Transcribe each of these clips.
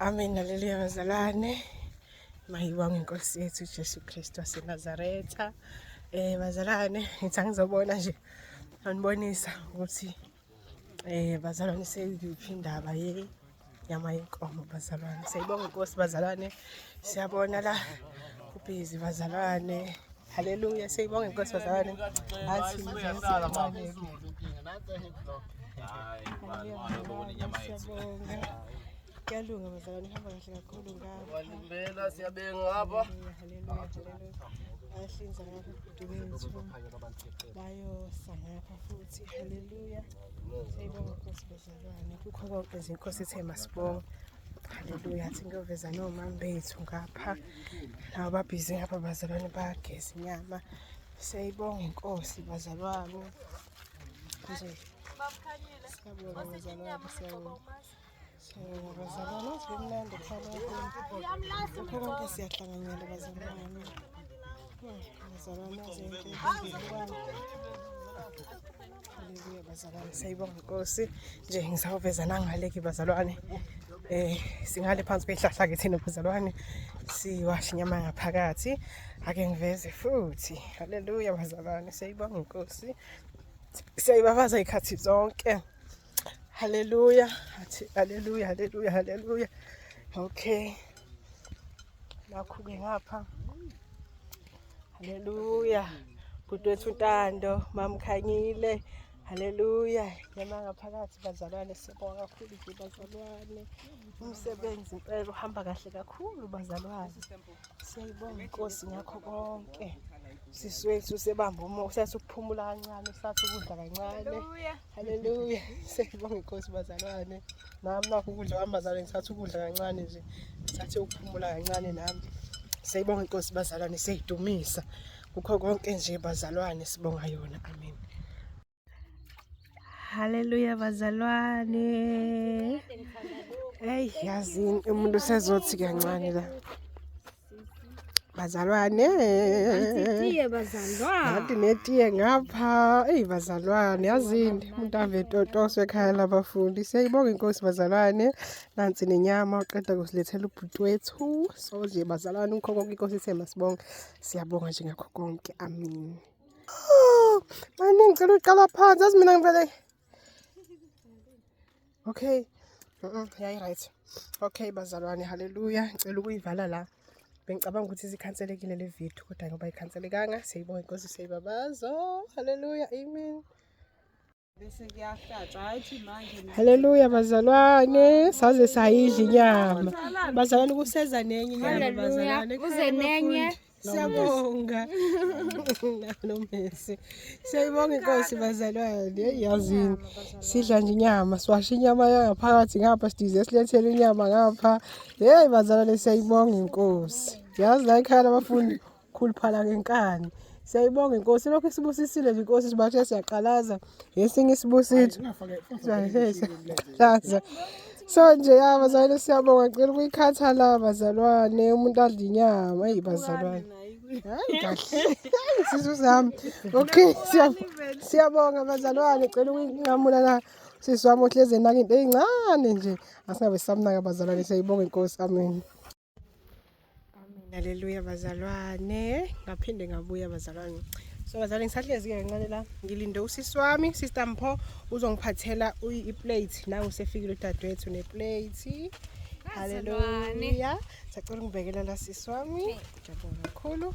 Amen, haleluya bazalwane. Mayibonge inkosi yethu uJesu Kristu waseNazaretha. Bazalwane, ngithi angizobona nje anibonisa ukuthi bazalwane seyikuphi indaba ye nyama yenkomo bazalwane. Siyayibonga inkosi bazalwane. Siyabona la kubhizi bazalwane. Haleluya, siyayibonga inkosi bazalwane. Athi ngizwe Siyabonga. Kuyalunga bazalwane, hamba kahle kakhulu ngapha. Walimbela siyabenga ngapha. Haleluya, haleluya. Bayahlinza ngapha bhuti wethu. Bayosa ngapha futhi. Haleluya. Siyayibonga Nkosi bazalwane. Kukho konke nje inkosi ithe masibonge. Haleluya. Athi ngiyoveza nomama bethu ngapha. Nabo babhizi ngapha bazalwane bageza inyama. Siyayibonga inkosi bazalwane. Nje. Siyabonga bazalwane, siyabonga. Siyabonga bazalwane, azi kumnandi ukuhlala Lokho konke siyahlanganyela bazalwane. Bazalwane azi yonke into. Haleluya bazalwane, siyayibonga inkosi. Nje ngisawuveza nangale-ke bazalwane. Singale phansi kwehlahla ke thina bazalwane. Siwashe inyama ngaphakathi. Ake ngiveze futhi. Haleluya bazalwane, siyayibonga inkosi. Siyayibabaza ikhathi zonke. Haleluya. Athi haleluya, haleluya, haleluya. Okay. Nakhu ke ngapha. Haleluya. Bhuti wethu Ntando, mamkhanyile. Haleluya. Nyama ngaphakathi bazalwane, sibonga kakhulu nje bazalwane. Umsebenzi impela uhamba kahle kakhulu bazalwane. Siyayibonga inkosi ngakho konke. Sisi wethu usebamba umoya, usathi ukuphumula kancane, usathi ukudla kancane. Haleluya. Siyayibonga inkosi bazalwane. Nami nakho ukudla kwami bazalwane, ngithatha ukudla kancane nje. Ngithathe ukuphumula kancane nami. Siyayibonga inkosi bazalwane, siyayidumisa. Kukho konke nje bazalwane, sibonga yona. Amen. Haleluya bazalwane. Hey, yazini umuntu usezothi kancane la. Bazalwane. Tiye bazalwane. Nathi netiye ngapha. Ey bazalwane, yazini umuntu ave totoswe ekhaya labafundi. Siyayibonga inkosi bazalwane. Nansi nenyama uqeda kusilethela ubhuti wethu. So nje bazalwane ukho konke inkosi ithe masibonge. Siyabonga nje ngakho konke. Amen. Oh, mani ngicela uqala phansi azi mina ngivele. Okay. Yayi right. Okay bazalwane, haleluya. Ngicela ukuyivala la. Bengicabanga ukuthi isikhanselekile le video kodwa ngoba ikhanselekanga, siyayibonga inkosi siyayibabaza. Haleluya, amen. Bese kuyahlatshwa hayi manje. Haleluya bazalwane, saze sayidla inyama. Bazalwane kuseza nenye inyama bazalwane. Kuze nenye. Siyabonga. Nomesi. Siyayibonga inkosi bazalwane. Hey yazini. Sidla nje inyama, siwasha inyama yangaphakathi ngapha sidize silethele inyama ngapha. Hey bazalwane siyayibonga inkosi. Yazi la ekhaya labafundi khuluphala ngenkani. Siyayibonga inkosi lokhu isibusisile nje inkosi sibathe siyaqalaza esinye isibusiso. Siyaqalaza. So nje ya bazalwane siyabonga ngicela ukuyikhatha la bazalwane umuntu adla inyama eyi bazalwane. Hayi kahle. Hayi sisu sami. Okay siyabonga bazalwane ngicela ukuyinqamula la sisi wami ohlezi enaka into eyincane nje. Asingabe samnaka bazalwane siyayibonga inkosi amen. Amen. Haleluya bazalwane. Ngaphinde ngabuya bazalwane. So bazalwane ngisahlezi ke kancane la. Ngilinde usisi wami, Sister Mpho uzongiphathela iplate. Nangu usefikile udadewethu neplate. Haleluya. Sacela ungibekela la sisi wami. Ngiyabonga kakhulu.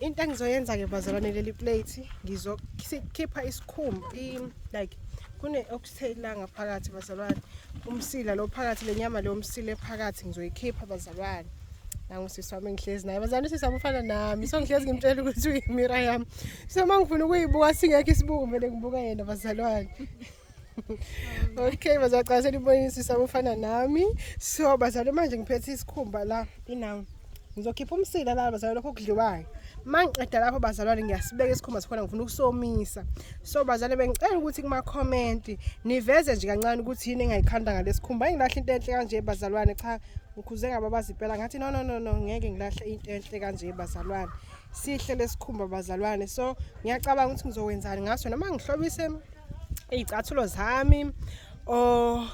Into engizoyenza ke bazalwane leli plate ngizokhipha isikhumba like kune oxtail la ngaphakathi bazalwane. Umsila lo phakathi lenyama lo umsila ephakathi ngizoyikhipha bazalwane. Nangu sisi wami ngihlezi naye. Bazalwane sisi wami ufana nami. So ngihlezi ngimtshela ukuthi uyimira yami. So mangifuna ukuyibuka singekho isibuko vele ngibuka yena bazalwane. Okay bazalwane cha senibonile sisi wami ufana nami. So bazalwane manje ngiphethe isikhumba la inawo. Ngizokhipha umsila la bazalwane lokho okudliwayo. Mangiqeda lapho bazalwane ngiyasibeka isikhumba sikhona ngifuna ukusomisa. So bazalwane bengicela ukuthi kuma comment niveze nje kancane ukuthi yini engayikhanda ngalesikhumba. Engilahle into enhle kanje bazalwane cha ngikhuze ngababazi impela ngathi no no no no ngeke ngilahle into enhle kanje bazalwane. Sihle lesikhumba bazalwane. So ngiyacabanga ukuthi ngizokwenzani ngaso noma ngihlobise izicathulo zami or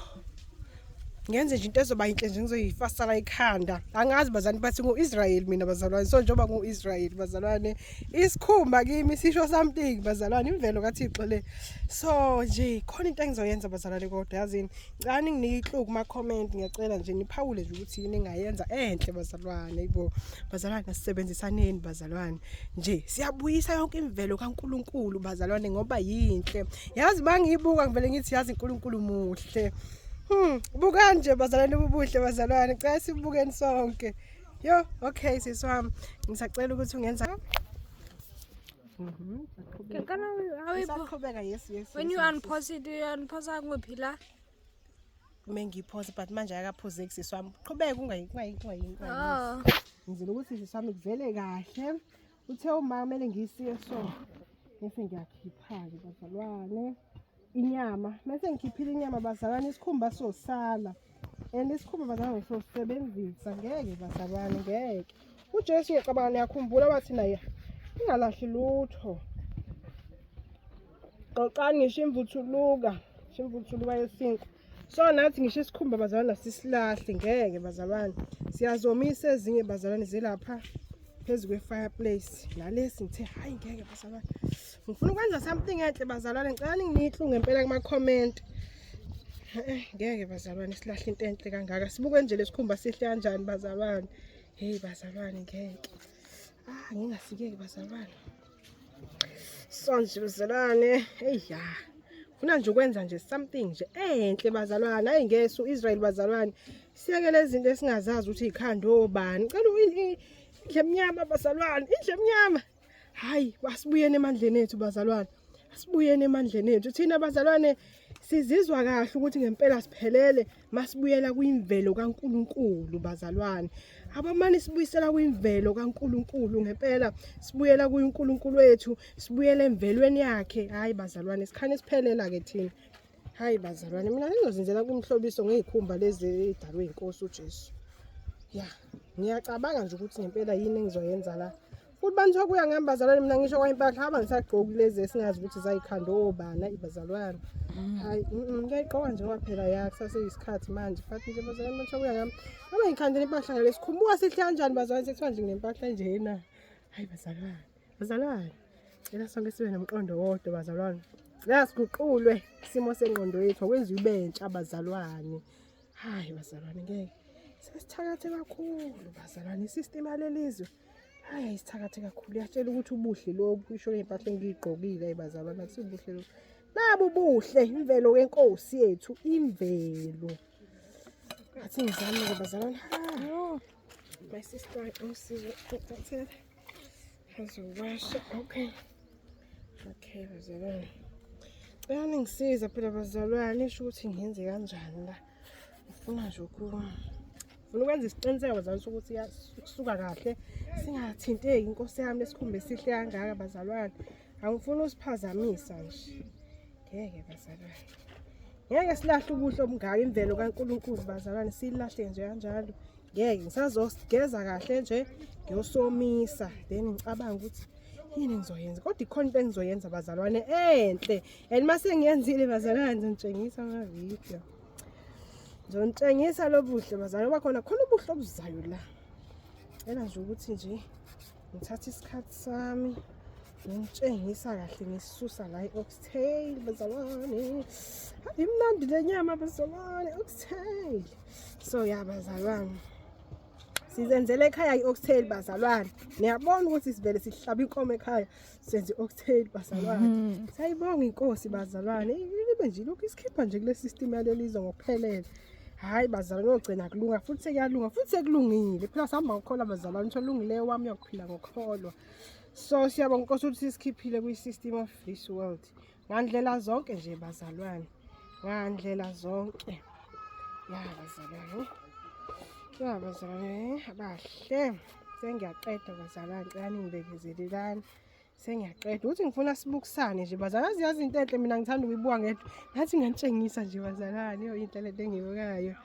Ngenze nje into ezoba yinhle nje, ngizoyifasa la ikhanda. Angazi bazalwane, bathi ngu-Israel mina bazalwane. So njengoba ngu-Israel bazalwane, isikhumba kimi sisho something bazalwane, imvelo kaThixo le. So nje khona into engizoyenza bazalwane, kodwa yazini, ngicela ninginike i-clue kuma comment, ngiyacela nje niphawule nje ukuthi yini engayenza enhle bazalwane. Yibo bazalwane, asisebenzisaneni bazalwane nje, siyabuyisa yonke imvelo kaNkuluNkulu bazalwane, ngoba yinhle. Yazi bangiyibuka ngivele ngithi yazi uNkulunkulu muhle. Bukani nje bazalwane, ubuhle bazalwane, cela sibukeni sonke. Yo, okay sisi wami, ngisacela ukuthi ungenza. Kana Isaqhubeka, yes. When yes, you yes, unpause it, you unpause kuphi la? Mengipause, but manje akaphuzeki sisi wami. Qhubeka, ungayi ungayi ungayi. Ungayi. Oh. Ngizela ukuthi sisi wami kuvele kahle. Uthe uma kumele ngiyisiye, so bese ngiyakhipha-ke bazalwane inyama. Mase ngikhiphile inyama bazalwane, isikhumba sosala. And isikhumba bazalwane sosebenzisa, ngeke bazalwane, ngeke. UJesu, ngiyacabanga niyakhumbula, wathi naye ingalahli lutho. Qoqani ngisho imvuthuluka, ngisho imvuthuluka yesinkwa. So nathi ngisho isikhumba bazalwane asisilahle, ngeke bazalwane. Siyazomisa ezinye bazalwane zilapha phezu kwe-fireplace. Nalesi ngithe hayi ngeke bazalwane. Ngifuna ukwenza something enhle bazalwane, ngicela ninginike i-clue ngempela kuma-comment. Ngeke bazalwane silahle into enhle kangaka. Sibuke nje lesikhumba sihle kanjani bazalwane. Hey bazalwane, ngeke. Ah, ngingasikeki bazalwane. So nje bazalwane, hey ya. Funa nje ukwenza nje something nje enhle bazalwane. Hayi ngesu Israel bazalwane. Siyeke lezi zinto esingazazi ukuthi ikhanda obani. Cela indle emnyama bazalwane, indle emnyama. Hayi, asibuyeni emandleni ethu bazalwane. Asibuyeni emandleni ethu. Thina bazalwane sizizwa kahle ukuthi ngempela siphelele masibuyela kwimvelo kaNkuluNkulu bazalwane. Abamane sibuyisela kwimvelo kaNkuluNkulu ngempela, sibuyela kuNkulunkulu wethu, sibuyele emvelweni yakhe. Hayi bazalwane, sikhane siphelela ke thina. Hayi bazalwane, mina ngizozenzela kumhlobiso ngezikhumba lezi edalwe inkosi uJesu. Ya, ngiyacabanga nje ukuthi ngempela yini engizoyenza la. Futhi bantu kuya ngami bazalwane, mina ngisho kwayimpahla haba ngisagqoki lezi esingazi ukuthi zayikhanda obani bazalwane. Hayi, ngiyayigqoka nje ngoba phela ya kusaseyisikhathi manje. But nje bazalwane, bantu kuya ngami. Noma ngikhandela impahla ngalesikhumbuka sihle kanjani bazalwane, sekuthiwa nje nginempahla njena. Hayi bazalwane, bazalwane. Cela sonke sibe nomqondo wodwa bazalwane. Cela siguqulwe isimo sengqondo yethu, akwenziwe ibentsha bazalwane. Hayi bazalwane, ngeke. Sesithakathe kakhulu bazalwane, isystem yalelizwe. Hayi, ayisithakathe kakhulu. Iyatshela ukuthi ubuhle lobu, isho ngey'mpahla engiyigqokile. Hayi bazalwane, akusibuhle lobu. Nabu buhle, imvelo yenkosi yethu, imvelo. Athi ngizame-ke bazalwane. Ah, my sister ungisize ukuthathela. Azowasha, okay. Okay bazalwane. Cela ningisiza phela bazalwane, nisho ukuthi ngenze kanjani la. Ngifuna nje ngifuna ukwenza isiqiniseko bazalwane sokuthi kusuka kahle, singathinteki inkosi yami lesikhumba esihle kangaka bazalwane. Angifuni usiphazamisa nje. Ngeke bazalwane. Ngeke silahle ubuhle obungaka, imvelo kaNkulunkulu bazalwane, silahle nje kanjalo. Ngeke, ngisazogeza kahle nje, ngiyosomisa, then ngicabanga ukuthi yini engizoyenza. Kodwa ikhona into engizoyenza bazalwane enhle. And mase ngiyenzile bazalwane, ngizonitshengisa ama-video. Ngizonitshengisa lobuhle bazalwane, ngoba khona khona ubuhle obuzayo la. Cela nje ukuthi nje ngithathe isikhathi sami ngitshengisa kahle, ngisusa la i-oxtail bazalwane. Imnandi le nyama bazalwane, oxtail. So ya bazalwane, sizenzele ekhaya i-oxtail bazalwane. Niyabona ukuthi sivele sihlaba inkomo ekhaya, senze i-oxtail bazalwane. Siyayibonga inkosi bazalwane, ibe nje lokhu isikhipha nje kule system yalelizwe ngokuphelele. Hayi bazalwane, yogcina kulunga futhi, sekuyalunga futhi, sekulungile phela. Sihamba ngokukholwa bazalwane, uthi olungileyo wami uyakuphila ngokukholwa. So siyabonga inkosi ukuthi sisikhiphile kwi-system of this world ngandlela zonke nje bazalwane, ngandlela zonke. Ya bazalwane, ya bazalwane abahle, sengiyaqeda bazalwane, cela ningibekezelelani, sengiyaqeda. Ukuthi ngifuna sibukisane nje bazalwane, yazi into enhle mina ngithanda ukuyibuka ngedwa, ngathi nganitshengisa nje bazalwane, yo into lento engiyibukayo.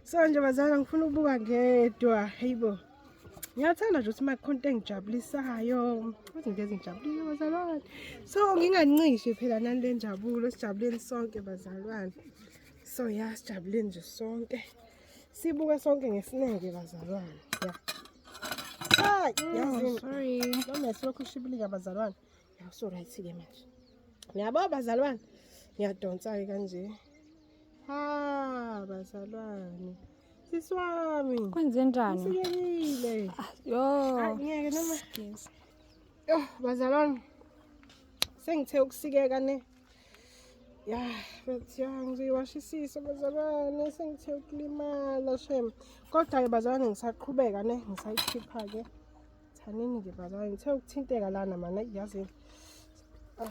So nje bazalwane, ngifuna ukubuka ngedwa. Hayibo, ngiyathanda nje ukuthi uma kukhona into engijabulisayo, ukuthi ngiveze ngijabulile bazalwane, so ngingancishi phela nani le njabulo, sijabuleni sonke bazalwane. So ya, sijabuleni nje sonke. Sibuke sonke ngesineke bazalwane. Ya. Hayi, yazini. Sorry. Noma silokhu ushibilika bazalwane. Ya, so right ke manje. Niyabo bazalwane. Ngiyadonsa ke kanje. Ha, bazalwane. Sisi wami. Kwenze njani? Ngisikekile. Yo. Hayi, ngeke noma. Excuse. Yo, bazalwane. Sengithe ukusikeka ne. Ya, but ya ngizoyiwashisisa bazalwane, sengithe ukulimala shem. Kodwa ke bazalwane ngisaqhubeka ne, ngisayikhipha ke. Thanini ke bazalwane, ngithe ukuthinteka lana mana yazi. Ah.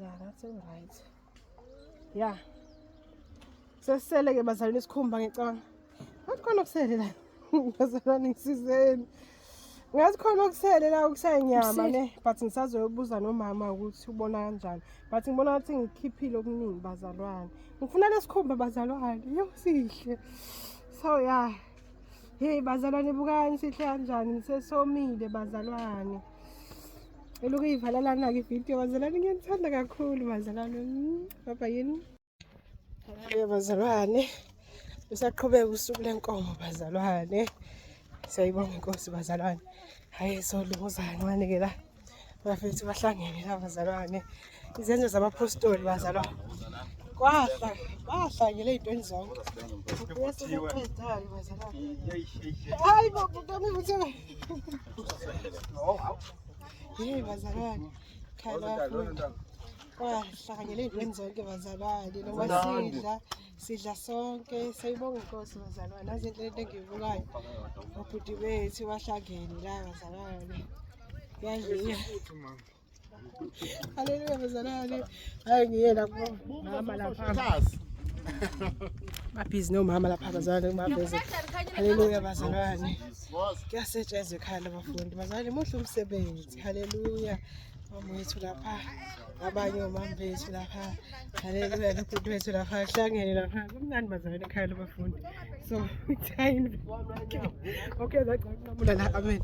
Ya, that's all right. Ya. Sesele ke bazalwane isikhumba ngicabanga. Ngathi khona okusele la. Bazalwane ngisizeni. Ngathi khona okusele la okusayinyama ne, but ngisazoyobuza nomama ukuthi ubona kanjani. But ngibona ngathi ngikhiphile okuningi bazalwane. Ngifuna lesikhumba bazalwane. Yo sihle. So yeah. Hey bazalwane bukani sihle kanjani ngisesomile bazalwane. Elokhu iyivalalana-ke ividiyo bazalwane, ngiyanithanda kakhulu bazalwane. Baba yini? Haleluya bazalwane. Lusaqhubeka usuku lenkomo bazalwane. Siyayibonga inkosi bazalwane. Hayi solunguza kancane ke la. Bafethu bahlangene la bazalwane. Izenzo zabapostoli bazalwane. Kwahla, bahlangele ey'ntweni zonke. Uyasiqedani bazalwane. Hayi bo, bhuti wami buthe. Hey bazalwane. Khaya bafundi. Kwahlanganyela ey'ntweni zonke bazalwane. Noma sidla, sidla sonke. Siyayibonga inkosi bazalwane. Nazi into lento engiyibukayo. Obhuti bethu bahlangene la bazalwane. Kuyadliwa. Haleluya bazalwane. Hayi ngiye lapho mama lapha. Babhizi nomama lapha bazalwane kumaveze. Haleluya bazalwane. Kuyasetshenzwa ekhaya labafundi bazalwane, muhle umsebenzi. Haleluya. Mama wethu lapha, abanye omama bethu lapha. Haleluya nobhuti wethu lapha kuhlangene lapha. Kumnandi bazalwane ekhaya labafundi. So, time. Okay, okay, la amen.